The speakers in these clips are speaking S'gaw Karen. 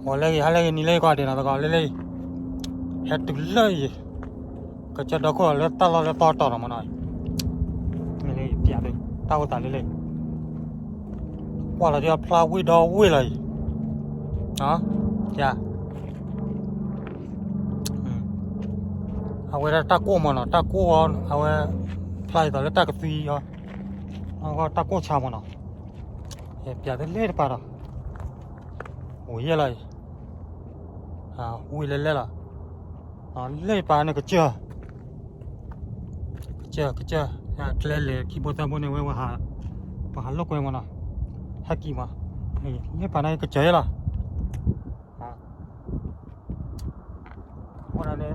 ပှၤလၢဂ့ၤ ဟါလၢဂ့ၤ နံၤလၢဂ့ၤ ကွၢ်ဒဲးနီၤ သကိးလၢလၢ ဟဲတုၤလၢအံၤ ကစၢၢ်ဒီခိၣ်လၢတၢ်လီၢ်လၢသီတီၤနီၤမနီၤ, တၢ်အိၣ်သးလၢလၢ ကွၢ်လီၤဒ်အဖျါဝံၣ်ဒီဝ့ၢ်လီၤအံၤ, အဝဲဒၣ်တၢ်ကိၢ်မနီၤ တၢ်ကိၢ်အီၤ အဝဲ ဖျါအံၤသိးလၢတၢ်ကသွံအီၤ, အဂီၢ်တၢ်ကိၢ်ဆါမနီၤ, ပျးသုလၢတပၤဒီး အိၣ်ယဲၢ်လီၤအံၤ, ဝံၣ်လၢလဲၣ်လီၤ, လၢတပၤန့ၣ်ကစၢၢ်, ကစၢၢ် ကစၢၢ် ကျဲလဲၤခံဘိသၢဘိန့ၣ်ဝဲ ပှၤဟးလိာ်ကွဲမနီၤ, ဟဲက့ၤမး, လၢတပၤန့ၣ်ကစၢၢ်ယဲၢ်လီၤ, အဃိန့ၣ် ယ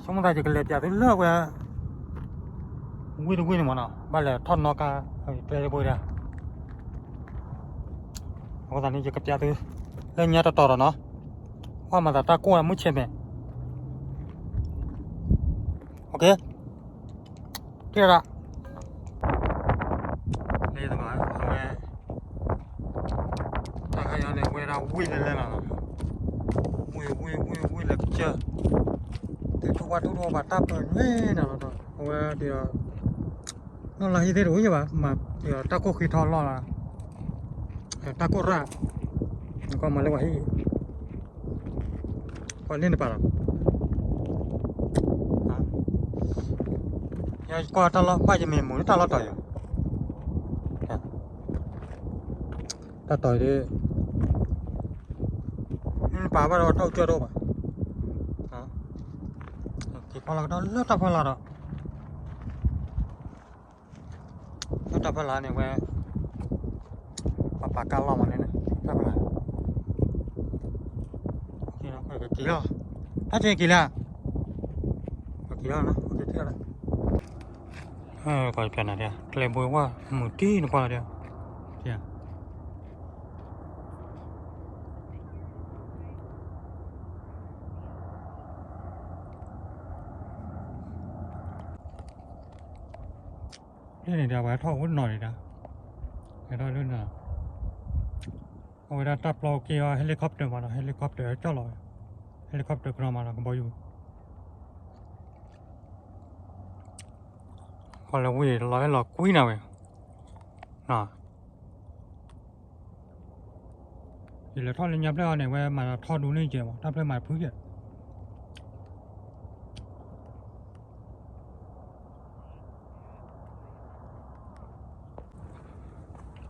ဆိကမိၣ်သး ယကလဲၤပျးသုလၢဝဲ ဝ့ၢ်တဝ့ၢ်န့ၣ်မနီၤ ဘၣ်လဲၤထီၣ်နီၣ်ကါ ကျဲတဘိဒၣ်, အဃိသတးန့ၣ် ယကပျးသု လၢညါတတီၤဒီးနီၤ, ကွၢ်မၤသးတၢ်ကိၢ်မုၢ်ဆဲးမဲာ်, ကဲ လၢသး အဝဲ တၢ်ခါအံၤန့ၣ် ဝဲဒၣ်ဝ့ၢ်လၢလဲၣ်လီၤ, ဝ့ၢ် ဝ့ၢ် ဝ့ၢ် ဝ့ၢ်လၢကစၢၢ်, ထူၣ်ဝါထူၣ်ထီဘၣ်တၢ်ပၢၢ်န့ၣ်နီၤ, အဝဲဒၣ် နီၢ်လါဟံၣ်သ့ၣ်တအိၣ်ယဲၢ်ဘၣ်, မၤတၢ်ကိၢ်ဃ့ထီလီၢ်လီၤ, တၢ်ကိၢ်ရၣ်, ကီမၤလၢပှၤဟံၣ် ပှၤလၢနပာ်လီၤ, ယကွၢ်တၢ်လီၢ် ဘၣ်ယမ့ၢ်မုာ်လၢတၢ်လီၢ်တီၤယၤ, တၢ်တီၤအံၤဒ် နပာ်ဘၣ်ဒီးတၢ်အိၣ်ကၢၢ်တအိၣ်ဘၣ်, က့ၤဖီလီၤကဒီးလၢတၢ်ဖီလာ်ဒီး လၢတၢ်ဖီလာ်န့ၣ်ဝဲ ပှၤပာ်ကါလီၤမးန့ၣ်, တၢ်ဖီလာ်, က့ၤလီၤ, တၢ်က့ၤက့ၤလၢ, က့ၤလီၤ, က့ၤလီၤ, ကျဲဘိဝဲမုၢ်တံၢ်နကွၢ်လီၤဒီး လၢန့ၣ်ဒီး ပှၤထီၣ်အိၣ်နီၤန့ၣ်ဒီး, ထီၣ်လၢနီၤ, အဝဲဒၣ်တၢ်ပျီက့ၤအီၤ helicopter မးနီၤ, helicopter ကၠီၣ်လီၤဝဲ, helicopter ကနီၤမးနီၤ ကဘီယူၤ, ပှၤလၢဝ့ၢ်လီၤဟဲလီၤကွံနၤဝဲ, ယလဲၤထီၣ်လၢညါဖျၢၣ်အီၤန့ၣ် ဝဲမၤထီၣ်ဒိးန့ၢ်ကဲမး တၢ်ဖျၢၣ်မၤတဖုကဲ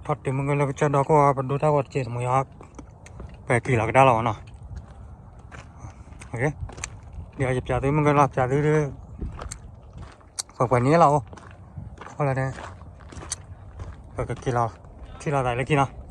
ထီၣ်တုၤမုၢ်ကလၢကစၢၢ်ဒီခိၣ် ပဒိတၢ်ဂီၤတကဲးတမုာ်ယါ, ပက့ၤလီၤကဒါလီၤမးနီၤ, ဒီးယပျးသုမုၢ်ကလၢပျးသု, ပှဲၤပှဲၤန့ၣ်လီၤအိၣ်, အဃိလၢန့ၣ် ပကက့ၤလီၤ, ထံၣ်လိာ်သးလၢခံနီၤ.